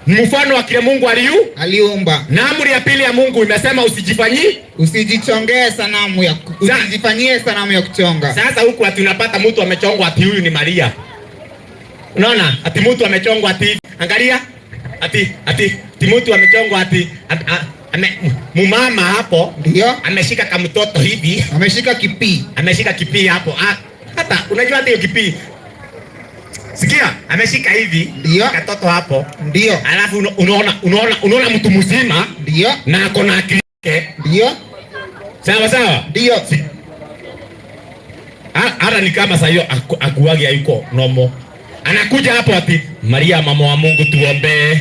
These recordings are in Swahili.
Ni mfano wa kile Mungu Aliumba. Na amri ya pili ya Mungu imesema usijifanyie, Usijichongee sanamu ya usijifanyie sanamu ya kuchonga. Sasa huku ati unapata mtu amechongwa ati huyu ni Maria. Unaona? Ati mtu amechongwa ati angalia ati mtu amechongwa ati mumama hapo ndio ameshika kamtoto hivi, ameshika kipii, ameshika kipii hapo. Hata unajua hata hiyo kipii. Sikia, ameshika hivi ndio katoto hapo ndio. Alafu unaona mtu mzima ndio na ako na akili yake ndio. Sawa sawa ndio. Hata ni kama sasa hiyo akuagi hayuko nomo. Anakuja hapo ati Maria mama wa Mungu tuombe.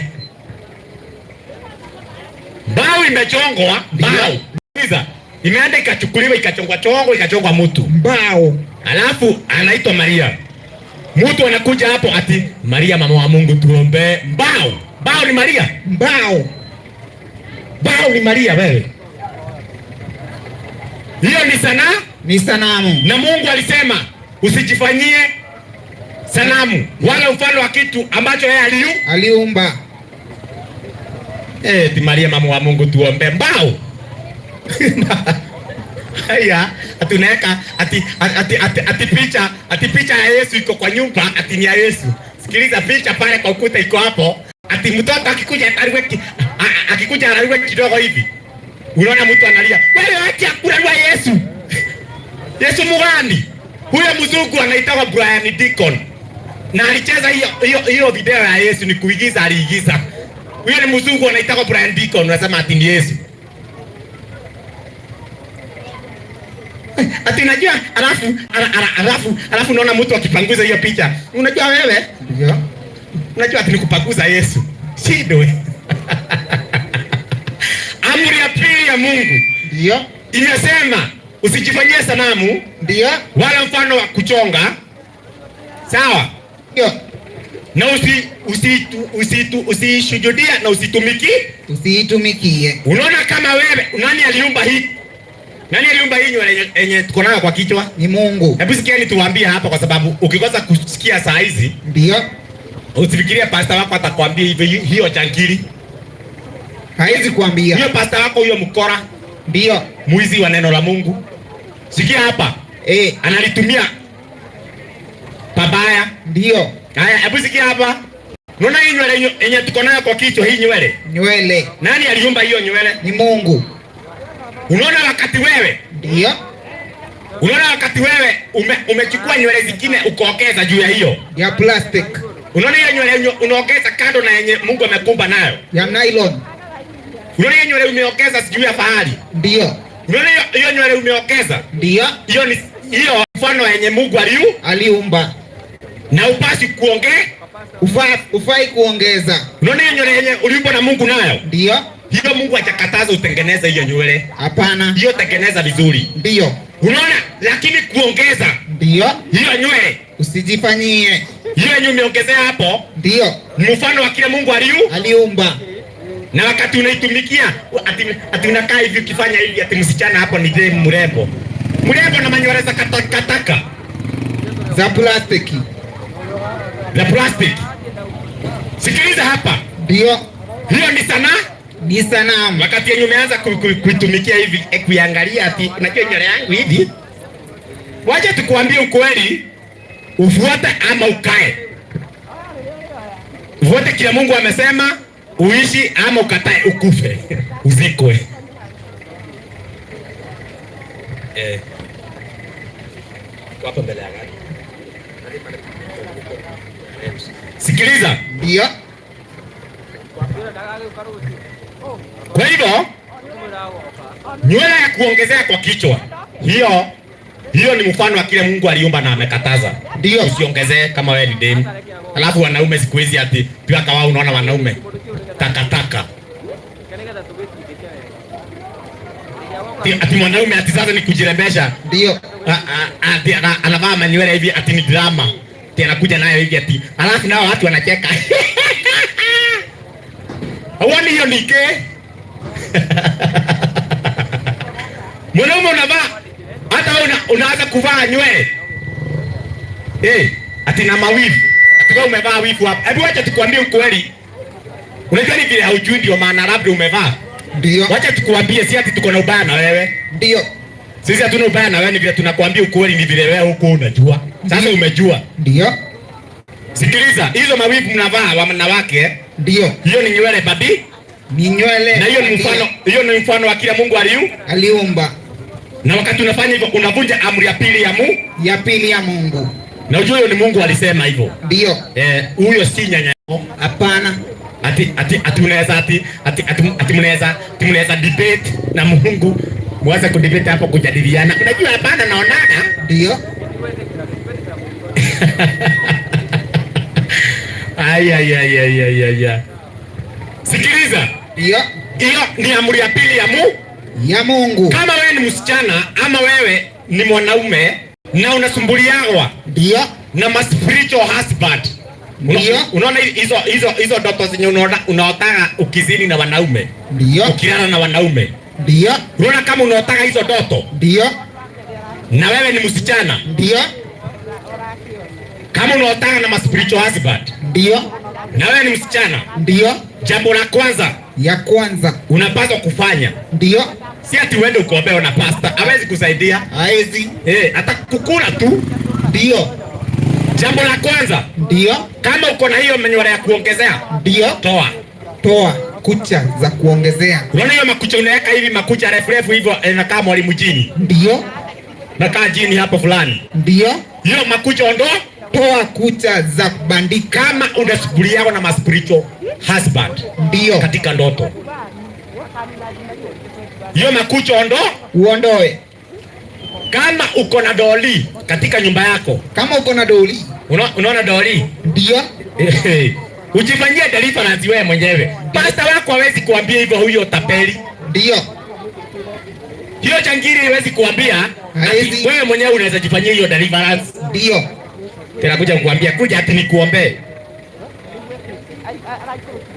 Mbao imechongwa, mbao. Sikiza. Imeenda ikachukuliwa ikachongwa chongwa ikachongwa mtu. Mbao. Alafu anaitwa Maria. Mtu anakuja hapo ati Maria mama wa Mungu tuombe. Mbao. Mbao ni Maria. Mbao. Mbao ni Maria wewe. Hiyo ni sanaa? Ni sanamu. Na Mungu alisema usijifanyie sanamu wala mfano wa kitu ambacho yeye aliumba. Ti Maria mama wa Mungu tuombe. Mbao. Haya, ati unaweka ati picha ya Yesu iko kwa nyumba, ati ni ya Yesu. Sikiliza, picha pale kwa ukuta iko hapo. Ati mtoto akikuja akikuja ararue kidogo hivi. Unaona mtu analia, wewe acha kurarua Yesu. Yesu mugani? Huyo mzungu anaitwa Brian Deacon. Na alicheza hiyo video ya Yesu ni kuigiza, aliigiza. Huyo ni mzungu anaitwa Brian Deacon, unasema ati ni Yesu. Ati unajua, alafu unaona mtu akipanguza hiyo picha. Unajua wewe? Ndio. Unajua ati ni kupanguza Yesu. Shida. Amri ya pili ya Mungu ndio imesema usijifanyie sanamu ndio wala mfano wa kuchonga. Sawa? Ndio. Na usisujudie na usitumiki. Usiitumikie. Unaona kama wewe, nani aliumba hii? Nani aliumba hii nywele yenye tuko nayo kwa kichwa? Ni Mungu. Hebu sikieni tuwaambie hapa, kwa sababu ukikosa kusikia saa hizi ndio usifikirie pastor wako atakwambia hivyo, hiyo jangili. Haizi kuambia. Hiyo pastor wako huyo mkora. Ndio. Mwizi wa neno la Mungu. Sikia hapa. Analitumia pabaya. Ndio. Haya, hebu sikia hapa. Unaona hii nywele yenye tuko nayo kwa kichwa, hii nywele? Nywele. Nani aliumba hiyo nywele? Ni Mungu. Unaona wakati wewe? Ndio. Unaona wakati wewe umechukua nywele zingine ukaongeza juu ya hiyo? Ya plastic. Unaona hiyo nywele unaongeza kando na yenye Mungu amekumba nayo? Ya nylon. Unaona hiyo nywele umeongeza sijui ya fahari? Ndio. Unaona hiyo nywele umeongeza? Ndio. Hiyo ni hiyo mfano yenye Mungu aliumba. Na upasi kuongea? Ufai kuongeza. Unaona hiyo nywele yenye uliumbwa na Mungu nayo? Ndio. Hiyo Mungu hajakataza utengeneze hiyo nywele. Hapana. Hiyo tengeneza vizuri. Ndio. Unaona? Lakini kuongeza. Ndio. Hiyo nywele usijifanyie. Hiyo yenye umeongezea hapo. Ndio. Mfano wa kile Mungu aliumba. Na wakati unaitumikia ati unakaa hivi ukifanya hivi ati msichana hapo ni dem mrembo. Mrembo na manywele za katakataka. Za plastiki. Za plastic. Sikiliza hapa. Ndio. Hiyo ni sanaa? Ni sanamu. Wakati yenye umeanza kuitumikia hivi, kuiangalia ati unajua nywele yangu hivi. Wacha tukuambie ukweli, ufuate ama ukae. Ufuate kile Mungu amesema, uishi ama ukatae ukufe. Uzikwe. Hapo mbele ya gari. Sikiliza. Ndio. Kwa hivyo nywele ya kuongezea kwa kichwa hiyo ni mfano wa kile Mungu aliumba na amekataza. Ndio. Usiongezee kama wewe ni demu. Alafu wanaume siku hizi ati pia kama unaona wanaume takataka. Ati mwanaume ati sasa ni kujirembesha. Ndio. Ati anavaa manywele hivi ati ni drama. Ati anakuja nayo hivi ati. Alafu nao watu wanacheka. Hauoni hiyo ni ke? Mwanaume unavaa hata wewe unaanza kuvaa nywele. Ati na mawivu. Ati wewe umevaa wivu hapa. Hebu acha tukwambie ukweli. Unajua ni vile haujui, ndio maana labda umevaa. Ndio. Wacha tukuambie, si ati tuko na ubaya na wewe. Ndio. Sisi hatuna ubaya na wewe, ni vile tunakuambia ukweli, ni vile wewe huko unajua. Sasa umejua. Ndio. Sikiliza, hizo maweave mnavaa wanawake, Ndio. hiyo ni nywele babi, Ni nywele. na hiyo ni mfano, hiyo ni mfano wa kile Mungu aliumba. Na wakati unafanya hivyo unavunja amri ya pili ya Mungu. Ya pili ya Mungu. Na ujue hiyo ni Mungu alisema hivyo. Ndio. Huyo si nyanya yako. Hapana. Ati unaweza ati mnaweza debate na Mungu. Mwanze kudebate hapo, kujadiliana. Unajua hapana, naonaga. Ndio. Ay, ay, ay, ay, ay, ay, ay. Sikiliza. Ndio. Hiyo ni amri ya pili ya Mungu. Ya Mungu. Kama wewe ni msichana ama wewe ni mwanaume na unasumbuliwa Ndio. na ma spiritual husband. Ndio. Unaona hizo ndoto zenye unaotaka ukizini na wanaume. Ndio. Ukilala na wanaume. Ndio. Unaona kama unaotaka hizo ndoto? Ndio. Na wewe ni msichana. Ndio. Kama unaotaka na ma spiritual husband. Ndio. Na wewe ni msichana. Ndio. Jambo la kwanza Ya kwanza unapaswa kufanya. Ndio. Si ati uende ukaombewe na pastor, hawezi kusaidia. Hawezi. Atakukula tu. Ndio. Jambo la kwanza. Ndio. Kama uko na hiyo nywele ya kuongezea, Ndio. toa. Toa kucha za kuongezea. Unaona hiyo makucha unaweka hivi, makucha refu refu hivyo, inakaa mwalimu jini. Ndio. Nakaa jini hapo fulani. Ndio. Hiyo makucha ondoa. Toa kucha za kubandika. Kama unasumbuliwa na ma spiritual husband. Ndio. Katika ndoto. Hiyo makucha ondoa. Uondoe. Kama uko na doli katika nyumba yako. Kama uko na doli. Unaona doli? Ndio. Ujifanyie deliverance wewe mwenyewe. Pastor wako hawezi kuambia hivyo, huyo tapeli. Ndio. Hiyo jangili hawezi kuambia. Hawezi. Wewe mwenyewe unaweza jifanyia hiyo deliverance. Ndio. Tena kuja kukuambia kuja ati nikuombee.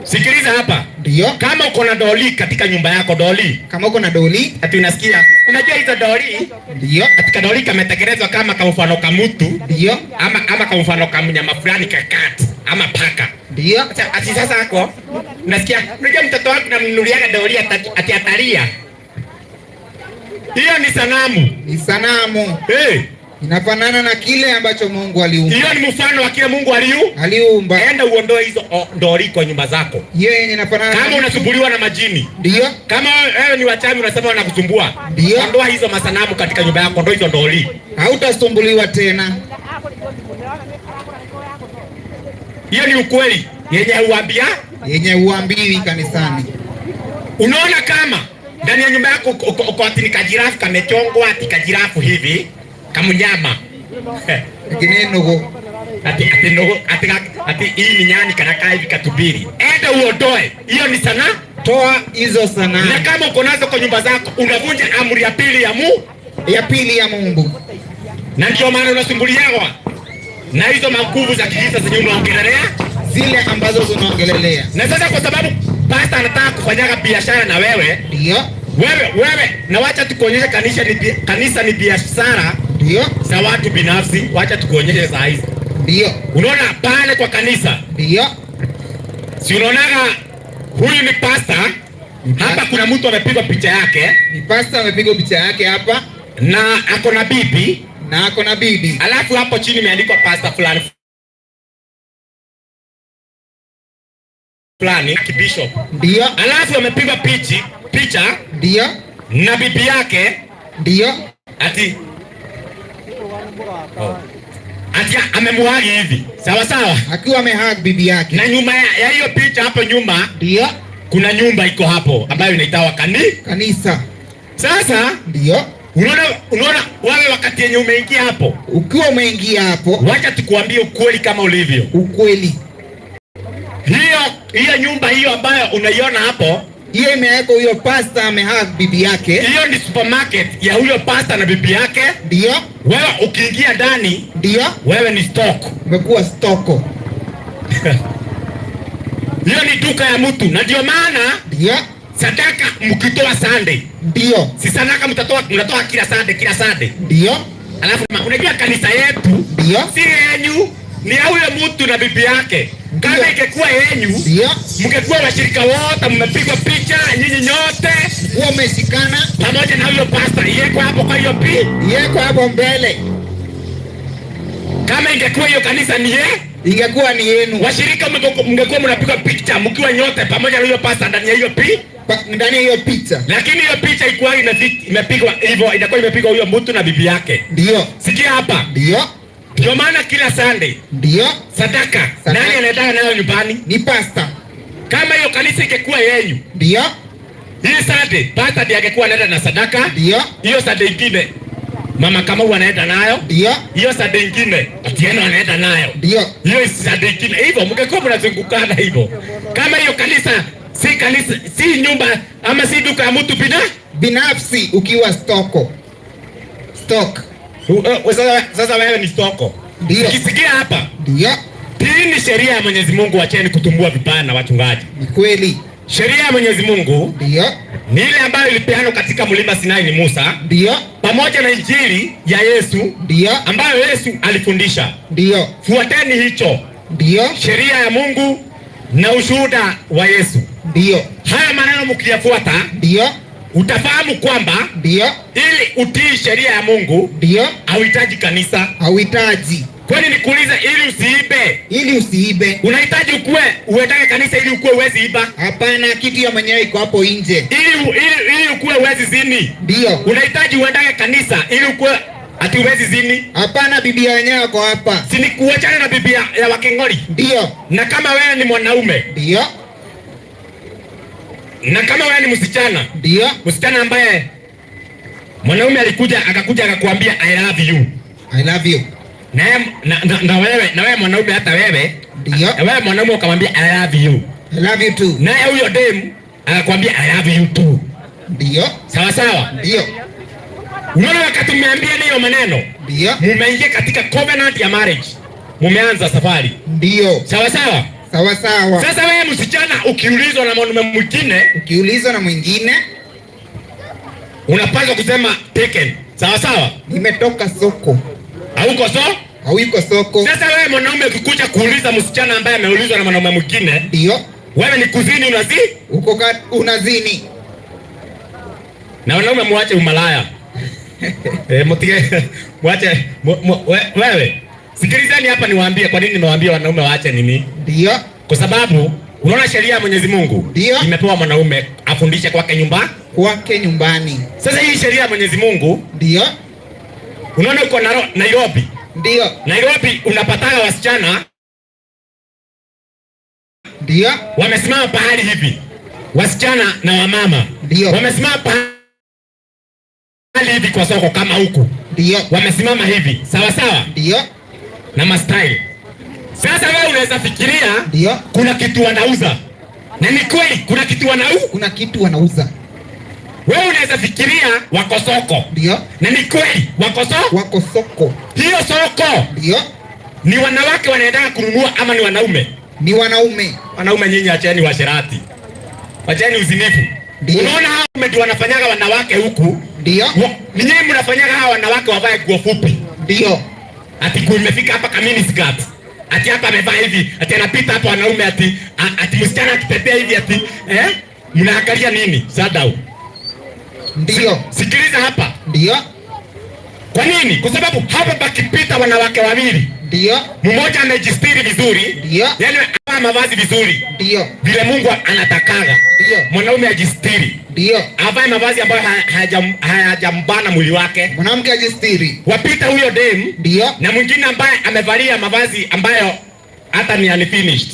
Sikiliza hapa. Ndio. Kama uko na doli katika nyumba yako, doli. Kama uko na doli, ati unasikia, unajua hizo doli? Ndio. Katika doli kametengenezwa kama kwa mfano ka mtu. Ndio. Ama kwa mfano ka mnyama fulani, ka cat ama paka. Ndio. Ati sasa hako unasikia, unajua mtoto wangu namnunuliaga doli ati atalia. Hiyo ni sanamu. Ni sanamu. Hey. Inafanana na kile ambacho Mungu aliumba. Hiyo ni mfano wa kile Mungu aliumba. Enda uondoe hizo ndori kwa nyumba zako. Hiyo yenye inafanana. Kama unasumbuliwa na majini. Ndio. Kama wewe ni wachawi unasema wanakusumbua. Ndio. Ondoa hizo masanamu katika nyumba yako, ondoa hizo ndori. Hautasumbuliwa tena. Hiyo ni ukweli yenye huambia, yenye huambiwi kanisani. Unaona kama ndani ya nyumba yako uko ati ni kajirafu kamechongwa, ati kajirafu hivi kamnyama. Lakini nugu. Ati nugu, ati hii ni nyani kanakaa hivi katubiri. Enda uondoe. Hiyo ni sana. Toa hizo sanamu. Na kama uko nazo kwa nyumba zako unavunja amri ya pili ya Mungu. Ya pili ya Mungu. Na ndio maana unasumbuliwa na hizo manguvu za kigiza zenye unaongelelea, zile ambazo zinaongelelea. Na sasa kwa sababu pastor anataka kufanyaga biashara na wewe, Ndio. Wewe na wacha tukuonyeshe kanisa ni biashara. Ndio. Za watu binafsi, wacha tukuonyeshe saa hizi. Ndio. Unaona pale kwa kanisa? Ndio. Si unaonaga huyu ni pastor? Ni Hapa pastor. kuna mtu amepigwa picha yake. Ni pastor amepigwa picha yake hapa. Na ako na bibi. Na ako na bibi. Alafu hapo chini imeandikwa pastor fulani fulani kibishop. Ndio. Alafu amepigwa picha. Ndio. Na bibi yake. Ndio. Ati oh. Ati amemuhagi hivi. Sawa sawa. Akiwa amehug bibi yake. Na nyuma ya hiyo picha hapo nyuma, Ndio. kuna nyumba iko hapo ambayo inaitwa kanisa. Sasa Ndio. Unaona wewe wakati yenye umeingia hapo, ukiwa umeingia hapo, wacha tukuambie ukweli kama ulivyo. Ukweli. Hiyo nyumba hiyo ambayo unaiona hapo, hiyo imewekwa huyo pastor amehug bibi yake. Hiyo ni supermarket ya huyo pastor na bibi yake. Ndio. Wewe ukiingia ndani, Ndio. wewe ni stock. Umekuwa stoko. Hiyo ni duka ya mtu, na ndio maana Ndio. sadaka mkitoa Sunday. Ndio. Si sadaka mnatoa kila Sunday, kila Sunday. Ndio. Alafu unajua kanisa yetu Ndio. si yenyu, ni ya huyo mtu na bibi yake. Kama ingekuwa yenyu, Ndio. mngekuwa washirika wote, mmepigwa picha nyinyi nyote Wameshikana. Pamoja na huyo pastor, iwekwe hapo kwa hiyo pi. Iwekwe hapo mbele. Kama ingekuwa hiyo kanisa ni ye, Ingekuwa ni yenu. Washirika mngekuwa mnapigwa picha mkiwa nyote pamoja na huyo pastor ndani ya hiyo pi. Ndani ya hiyo picha. Lakini hiyo picha ikuwa imepigwa hivyo, inakuwa imepigwa huyo mtu na bibi yake. Ndio. Sikia hapa. Ndio. Ndio maana kila Sunday Ndio. sadaka, Sadaka. nani anaendana nayo nyumbani? Ni pastor. Kama hiyo kanisa ingekuwa yenyu, Ndio. hii Sunday pastor ndiye angekuwa anaenda na sadaka. Ndio. Hiyo Sunday ingine mama kama huyu anaenda nayo. Ndio. Hiyo Sunday ingine Otieno anaenda nayo. Ndio. Hiyo Sunday ingine hivyo, mngekuwa mnazungukana hivyo. Kama hiyo kanisa si kanisa, si nyumba ama si duka ya mtu bina Binafsi ukiwa stoko. Stock. Sasa wewe ni stoko. Ndio. Ukisikia hapa, Ndio. hii ni sheria ya Mwenyezi Mungu. Wacheni kutumbua vibaya na wachungaji. Ni kweli. Sheria ya Mwenyezi Mungu Ndio. ni ile ambayo ilipeanwa katika mlima Sinai ni Musa, Ndio. pamoja na injili ya Yesu Ndio. ambayo Yesu alifundisha. Ndio. Fuateni hicho, Ndio. sheria ya Mungu na ushuhuda wa Yesu. Ndio. Haya maneno mkiyafuata, Ndio. utafahamu kwamba Ndio. ili utii sheria ya Mungu Ndio. hauhitaji kanisa. Hauhitaji. Kwani nikuulize, ili usiibe Ili usiibe. unahitaji ukue uendage kanisa ili ukue uwezi iba? Hapana, kitu ya mwenyewe iko hapo nje. Ili ukue uwezi zini, Ndio. unahitaji uendage kanisa ili ukue ati uwezi zini? Hapana, bibi ya wenyewe ako hapa. Si ni kuachana na bibi ya Wakengori? Ndio. Na kama wewe ni mwanaume Ndio. na kama wewe ni msichana, Ndio. msichana ambaye mwanaume alikuja akakuja akakwambia, "I love you," I love you. na, yeye- na, na, na wewe na wewe mwanaume, hata wewe Ndio. na wewe mwanaume ukamwambia, "I love you," I love you too. naye huyo dem akakwambia, "I love you too." Ndio. Sawa sawa? Ndio. Unaona, wakati mmeambia hiyo maneno, Ndio. mumeingia katika covenant ya marriage, mumeanza safari. Ndio. Sawa sawa? Sawa sawa. Sasa wewe msichana ukiulizwa na mwanaume mwingine, Ukiulizwa na mwingine, unapaswa kusema taken. Sawa sawa? Nimetoka soko. Hauko so? Hauiko soko. Sasa wewe mwanaume ukikuja kuuliza msichana ambaye ameulizwa na mwanaume mwingine, Ndio. wewe ni kuzini unazi? Uko unazini. Na wanaume muache umalaya. Mutige muache wewe. Sikilizeni hapa niwaambie kwa nini nimewaambia wanaume waache nini? Ndio. Kwa sababu unaona sheria ya Mwenyezi Mungu Ndio. imepewa mwanaume afundishe kwake nyumba. Kwake nyumbani. Sasa hii sheria ya Mwenyezi Mungu, Ndio. unaona uko Nairobi. Ndio. Nairobi unapatana wasichana Ndio. wamesimama pahali hivi, wasichana na wamama Ndio. wamesimama pahali hivi kwa soko kama huku, Ndio. wamesimama hivi sawa sawa Ndio. na mastyle. Sasa wewe unaweza fikiria Ndio. kuna kitu wanauza, na ni kweli kuna kitu wanauza. Kuna kitu wanauza. Wewe unaweza fikiria wako soko, Ndio. na ni kweli wako soko. Wako soko. Hiyo soko Ndio. ni wanawake wanaendaka kununua ama ni wanaume? Ni wanaume. Wanaume nyinyi, acheni uasherati, acheni uzinifu. Ndio. Unaona hao ndio wanafanyaga wanawake huku. Ndio. Ni nyinyi mnafanyaga hawa wanawake wavae nguo fupi. Ndio. Ati imefika hapa kamini skirt. Ati hapa amevaa hivi, ati anapita hapa wanaume ati msichana akitembea hivi ati mnaangalia nini? Sadau. Ndio. Sikiliza hapa. Ndio. Kwa nini? Kwa sababu hapa pakipita wanawake wawili, Ndio. mmoja amejistiri vizuri, Ndio. yaani avaa mavazi vizuri Ndio. vile Mungu anatakaga. Ndio. Mwanaume ajistiri, Ndio. avae mavazi ambayo hayajambana mwili wake. Mwanamke ajistiri. Wapita huyo dem Ndio. na mwingine ambaye amevalia mavazi ambayo hata ni unfinished,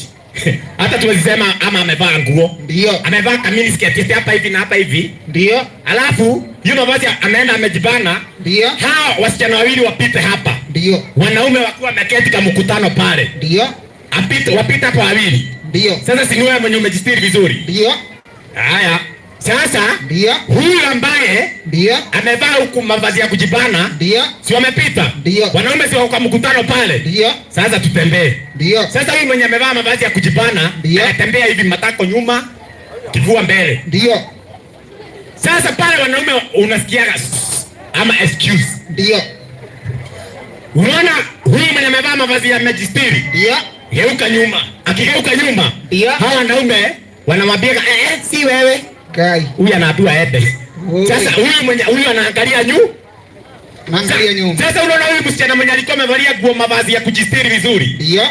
hata tuwezi sema ama amevaa nguo, Ndio. amevaa kamini skirt hapa hivi na hapa hivi, Ndio. alafu hiyo mavazi ameenda amejibana. Ndio. Hao wasichana wawili wapite hapa, Ndio. wanaume wakiwa wameketi kama mkutano pale, Ndio. apite wapite hapo wawili. Ndio. Sasa si ni wewe mwenye umejistiri vizuri? Ndio. Haya, sasa Ndio. huyu ambaye Ndio. amevaa huku mavazi ya kujibana, Ndio. si wamepita? Ndio. Wanaume si wako kwa mkutano pale? Ndio. Sasa tutembee. Ndio. Sasa huyu mwenye amevaa mavazi ya kujibana Ndio. anatembea hivi, matako nyuma, kifua mbele. Ndio. Sasa pale wanaume unasikiaga "Sss" ama excuse. Ndio. Unaona huyu mwenye amevaa mavazi ya majistiri Ndio. Geuka nyuma. Akigeuka nyuma, Ndio. hawa wanaume wanamwambia si wewe. Kai. Huyu anaambiwa ende. Oi. Sasa huyu mwenye huyu anaangalia nyuma. Naangalia nyuma. Sasa unaona huyu msichana mwenye alikuwa amevalia nguo, mavazi ya kujistiri vizuri, Ndio.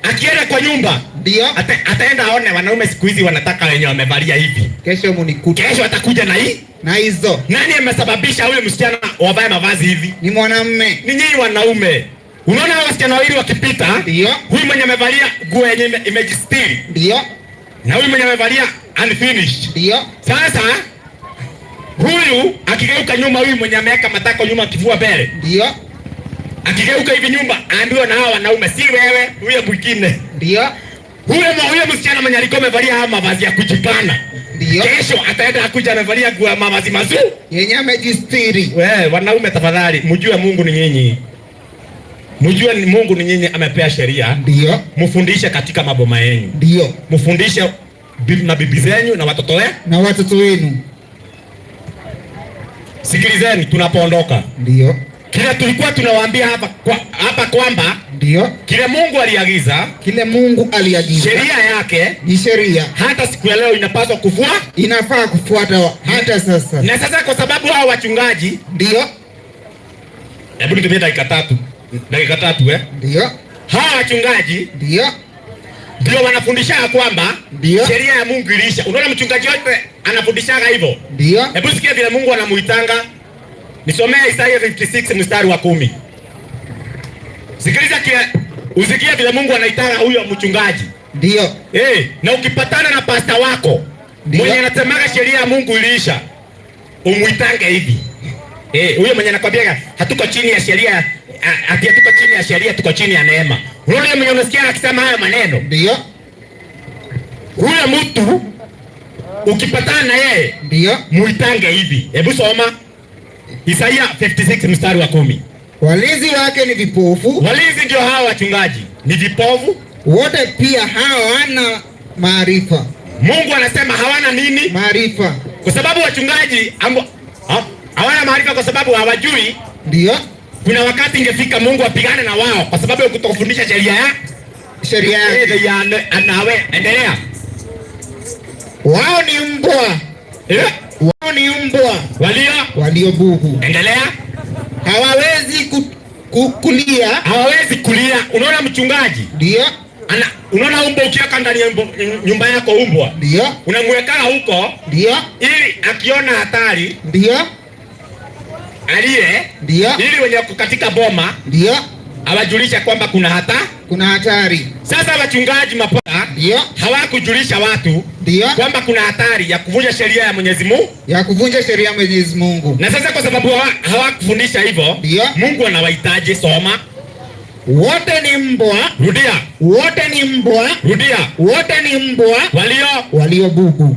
akienda kwa nyumba Ndio. ataenda aone wanaume siku hizi wanataka wenye wamevalia hivi. Kesho munikute. Kesho atakuja na hii. Na hizo Nani amesababisha huyu msichana wavae mavazi hivi? ni mwanamme. Ni nyinyi wanaume. Unaona hao wasichana wawili wakipita, Ndio. huyu mwenye amevalia nguo yenye imejistiri Ndio. na huyu mwenye amevalia unfinished. Ndio. Sasa huyu akigeuka nyuma, huyu mwenye ameweka matako nyuma, kifua mbele, Ndio. akigeuka hivi nyumba, aambiwa na hawa wanaume, si wewe, huyo mwingine. Ndio. Huyo msichana mwenye alikuwa amevalia haya mavazi ya kujipana, Ndio. kesho ataenda akuja amevalia nguo ya mavazi mazuri. Yenye amejistiri. We, wanaume tafadhali, mjue Mungu ni nyinyi, mjue ni Mungu ni nyinyi, amepea sheria, Ndio. mfundishe katika maboma yenu, Ndio. mfundishe mabibi zenyu na watoto wenu. Na watoto wenu. Sikilizeni tunapoondoka, Ndio. kile tulikuwa tunawaambia hapa kwamba Ndio. kile Mungu aliagiza, Kile Mungu aliagiza sheria yake ni sheria hata siku ya leo inapaswa kufua. Inafaa kufuata hata sasa. Na sasa kwa sababu hao wachungaji, Ndio. hebu nitumie dakika tatu, dakika tatu. Ndio. Hawa wachungaji Ndio. ndio wanafundisha kwamba Ndio. sheria ya Mungu iliisha. Unaona mchungaji yote anafundishaga hivyo. Ndio. Hebu sikia vile Mungu anamuitanga. Nisomee Isaya 56 mstari wa 10. Sikiliza kile, usikie vile Mungu anaitanga huyo mchungaji. Ndio. Na ukipatana na pasta wako Ndio. mwenye anasemaga sheria ya Mungu iliisha, umuitange hivi. Huyo mwenye anakwambia hatuko chini ya sheria, ati hatuko chini ya sheria, tuko chini ya neema. Unaona mwenye unasikia akisema haya maneno? Ndio. Huyo mtu ukipatana na yeye Ndio. muitange hivi. Hebu soma Isaia 56 mstari wa 10. Walinzi wake ni vipofu Walinzi ndio hawa wachungaji, ni vipofu. Wote, pia hawana maarifa. Mungu anasema hawana nini? Maarifa. Kwa sababu wachungaji hawana maarifa, kwa sababu hawajui. Ndio. Kuna wakati ingefika Mungu apigane na wao kwa sababu ya kutofundisha sheria ya Sheria yake. ya nawe. Endelea. Wao ni mbwa. Wao ni mbwa Walio waliobubu. Endelea. Hawawezi kulia. Hawawezi kulia. Unaona mchungaji? Ndio. Unaona umbwa ukiweka ndani ya nyumba yako umbwa. Ndio. Unamweka huko Ndio. ili akiona hatari Ndio. aliye, Ndio. ili wenye wako katika boma Ndio. awajulishe kwamba kuna hatari. Kuna hatari. Sasa wachungaji mapaa Ndio. hawakujulisha watu Ndio. kwamba kuna hatari ya kuvunja sheria ya Mwenyezi Mungu. Ya kuvunja sheria ya Mwenyezi Mungu. Na sasa kwa sababu hawakufundisha hivyo, Ndio. Mungu anawahitaji. Soma. Wote ni mbwa. Rudia. Wote ni mbwa. Rudia. Wote ni mbwa Walio waliobubu.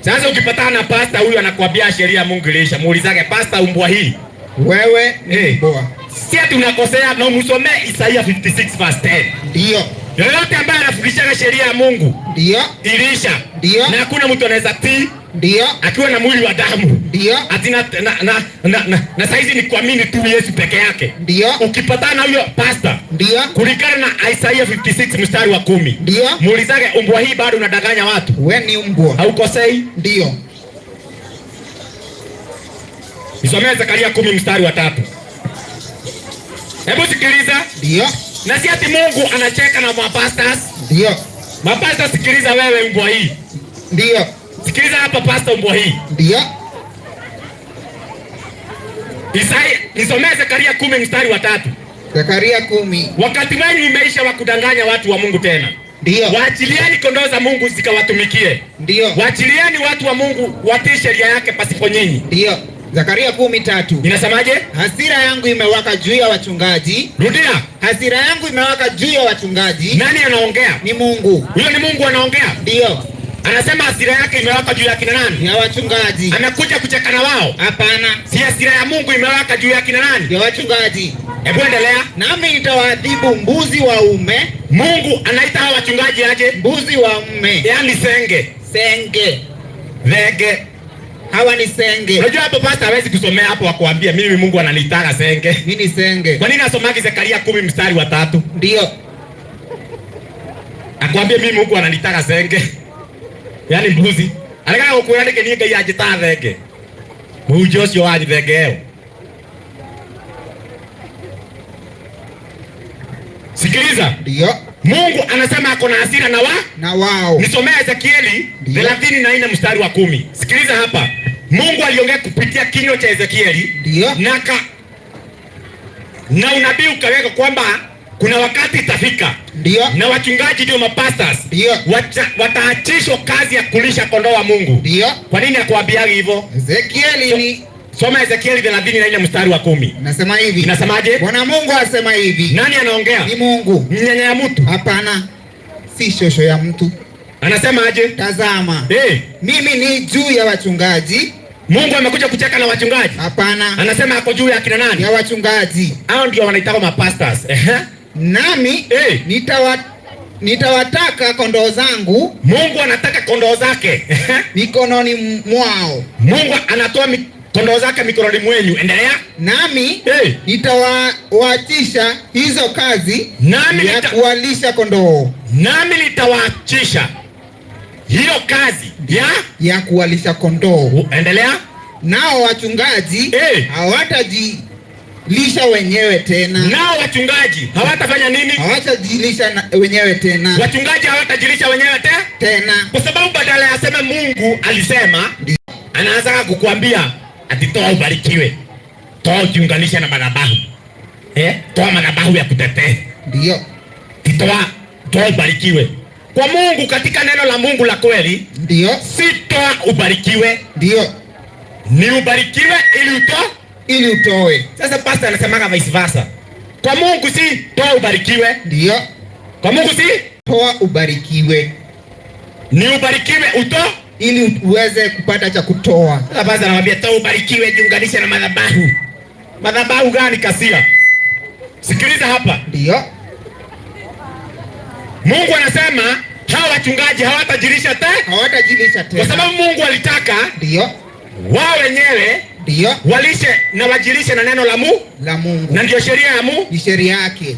Sasa ukipatana na pasta huyu anakuambia sheria ya Mungu iliisha, muulizake pasta, umbwa hii Wewe ni mbwa. Si ati unakosea, na umsomee Isaia 56 verse 10. Ndio. Yoyote ambaye anafundisha sheria ya Mungu Ndio. iliisha. Ndio. Na hakuna mtu anaweza tii Ndio. akiwa na mwili wa damu. Ndio. Ati na saizi ni kuamini tu Yesu peke yake. Ndio. Ukipatana na huyo pasta Ndio. kulingana na Isaia 56 mstari wa 10. Ndio. Muulizake, umbwa hii bado unadanganya watu? Wewe ni mbwa. Haukosei? Ndio. Nisomee Zakaria 10 mstari wa 3. Hebu sikiliza. Ndio. Na si ati Mungu anacheka na mapastors. Ndio. Mapasta, sikiliza wewe umbwa hii. Ndio. Sikiliza hapa pasta, umbwa hii. Ndio. Isaya, nisomee Zakaria 10 mstari wa 3. Zakaria 10. Wakati wenu umeisha wa kudanganya watu wa Mungu tena. Ndio. Waachilieni kondoo za Mungu zikawatumikie. Ndio. Waachilieni watu wa Mungu watii sheria yake pasipo nyinyi. Ndio. Zakaria 10:3. Inasemaje? Hasira yangu imewaka juu ya wachungaji. Rudia. Hasira yangu imewaka juu ya wachungaji. Nani anaongea? Ni Mungu. Huyo ni Mungu anaongea. Ndio. Anasema hasira yake imewaka juu ya kina nani? Ya wachungaji. Anakuja kucheka na wao. Hapana. Si hasira ya Mungu imewaka juu ya kina nani? Ya wachungaji. Hebu endelea. Nami nitawaadhibu mbuzi waume. Mungu anaita hawa wachungaji aje? Mbuzi waume. Yaani senge. Senge. Vege. Hawa ni senge. Unajua hapo pastor hawezi kusomea hapo akwambia mimi Mungu ananiitaka senge. Mimi ni senge. Kwa nini asomaki Zekaria 10 mstari wa 3? Ndio. Akwambie mimi Mungu ananitaka thenge. Yaani mbuzi. Arega gukwira niki nie Ngai anjitaga thenge. Mũhunjia ũcio wanyu thenge ĩyo. Sikiliza. Ndio. Mungu anasema ako na hasira na wa Na wao. Nisomea Ezekieli Ndio. 34 mstari wa 10. Sikiliza hapa. Mungu aliongea kupitia kinywa cha Ezekieli Ndio. na unabii ukaweka kwamba kuna wakati itafika Ndio. na wachungaji ndio mapastors Ndio. wataachishwa kazi ya kulisha kondoo wa Mungu. Ndio. Kwa nini akuambiagi hivyo? Ezekieli ni Soma Ezekieli 34 mstari wa 10. nasema hivi. Inasemaje? Bwana Mungu asema hivi. Nani anaongea? Ni Mungu. Nyanya ya mtu. Hapana. Si shosho ya mtu. Anasema aje? Tazama. Eh, Mimi ni juu ya wachungaji. Mungu amekuja kucheka na wachungaji. Hapana. Anasema ako juu ya kina nani? Ya wachungaji. Hao ndio wanaitwa mapastors. Ehe. Nami Eh. nitawataka kondoo zangu Mungu anataka kondoo zake. Ehe. mikononi mwao. Mungu anatoa kondoo zake mikononi mwenyu. Endelea. Nami Eh. nitawaachisha hizo kazi Nami ya kuwalisha kondoo, Nami nitawaachisha hiyo kazi ya ya kuwalisha kondoo. Endelea. Nao wachungaji Eh. hawatajilisha wenyewe tena. Nao wachungaji hawatafanya nini? Hawatajilisha wenyewe tena. Wachungaji hawatajilisha wenyewe Tena. Kwa sababu badala ya sema Mungu alisema, anaanza kukuambia ati toa ubarikiwe, toa ujiunganishe na madhabahu. Toa madhabahu ya kutetea. Ndio. Toa ubarikiwe. Kwa Mungu, katika neno la Mungu la kweli, Ndio. si toa ubarikiwe. Ndio. Ni ubarikiwe ili utoe. Ili utoe. Sasa pastor anasemaga vice versa. Kwa Mungu si toa ubarikiwe. Ndio. Kwa Mungu si toa ubarikiwe. Ni ubarikiwe utoe ili uweze kupata cha kutoa. Sasa pastor anamwambia toa ubarikiwe, jiunganishe na madhabahu. Madhabahu gani kasia? Sikiliza hapa. Ndio. Mungu anasema hawa wachungaji hawatajilisha tena. Hawatajilisha tena. Kwa sababu Mungu alitaka Ndio. wao wenyewe Ndio. walishe na wajilishe na neno la Mungu. La Mungu. Na ndio sheria ya Mungu. Ni sheria yake.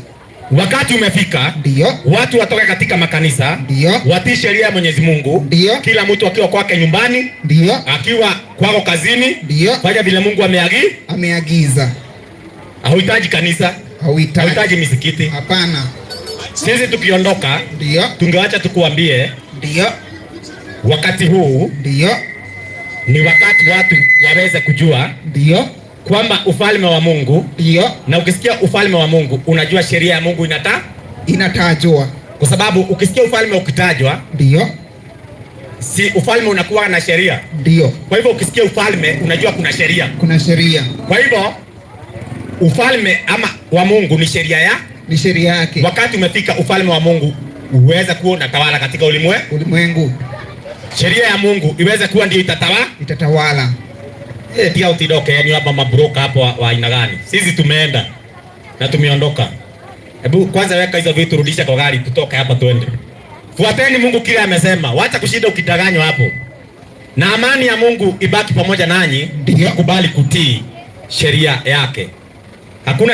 Wakati umefika. Ndio. Watu watoke katika makanisa. Ndio. Watii sheria ya Mwenyezi Mungu. Ndio. Kila mtu akiwa kwake nyumbani. Ndio. Akiwa kwako kazini. Ndio. Fanya vile Mungu ameagiza. Hauhitaji kanisa. Hauhitaji. Hauhitaji misikiti. Hapana. Sisi tukiondoka, Ndio. tungeacha tukuambie. Ndio. Wakati huu Ndio. ni wakati watu waweze kujua Ndio. kwamba ufalme wa Mungu. Ndio. Na ukisikia ufalme wa Mungu unajua sheria ya Mungu inatajwa. Kwa sababu ukisikia ufalme ukitajwa, Ndio. si ufalme unakuwa na sheria. Ndio. Kwa hivyo ukisikia ufalme unajua kuna sheria. Kuna sheria. Kwa hivyo ufalme ama wa Mungu ni sheria ya ni sheria yake. Wakati umefika ufalme wa Mungu uweze kuwa unatawala katika ulimwengu. Sheria ya Mungu iweze kuwa ndio itatawala. Itatawala. Tia utidoke, yani hapa mabroka hapo wa aina gani? Sisi tumeenda na tumeondoka. Hebu kwanza weka hizo vitu, rudisha kwa gari, tutoke hapa tuende. Fuateni Mungu kile amesema. Wacha kushinda ukidanganywa hapo. Na amani ya Mungu ibaki pamoja nanyi. Ndio. Kubali kutii sheria yake. Hakuna